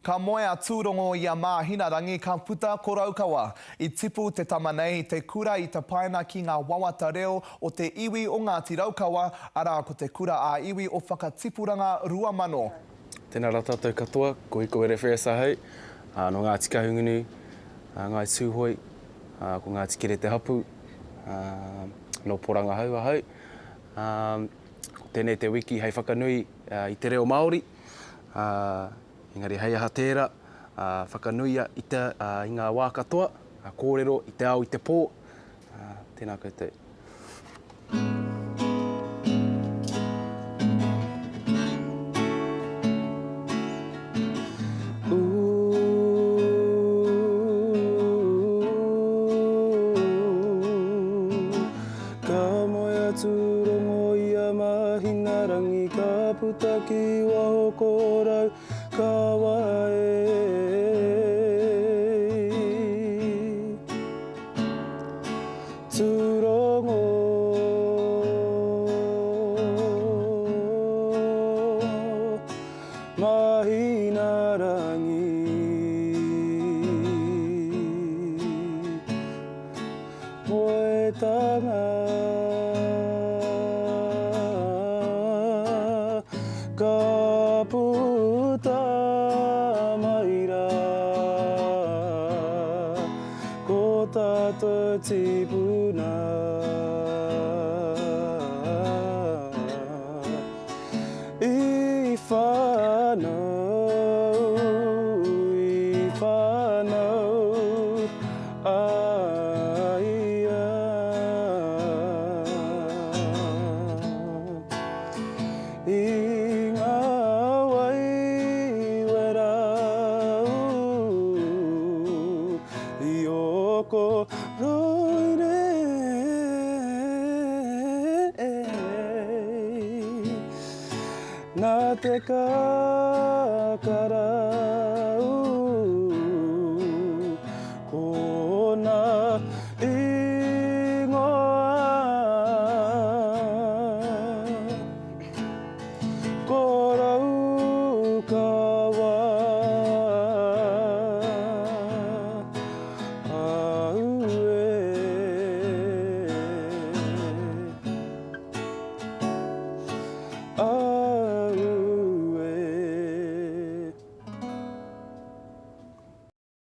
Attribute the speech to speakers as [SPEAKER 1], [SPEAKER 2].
[SPEAKER 1] Ka moe a Tūrongo i a Māhinarangi ka puta ko Raukawa. I tipu te tama nei i te kura i tapaina ki ngā wawata reo o te iwi o Ngāti Raukawa, arā ko te Kura ā-Iwi o Whakatipuranga 2000.
[SPEAKER 2] Tēnā rā tātou katoa, ko Hikowere Ferris ahau, nō Ngāti Kahungunu, Ngāi Tūhoe, ko Ngāti Kere te hapū, nō Porangahau ahau. Ko tēnei te wiki hei whakanui i te reo Māori. Engari hei aha tērā, whakanuia i te, i ngā wā katoa, kōrero i te ao i te pō, tēnā koutou. Ka moe a Tūrongo i a Mahinarangi Ka puta ki waho ko Raukawa e. Tūrongo Mahinarangi. Moetanga ka puta mai rā ko tātou tīpuna. I whānau, i whānau a ia. I ngā wai wera i oko roire. Nā te kakara ū.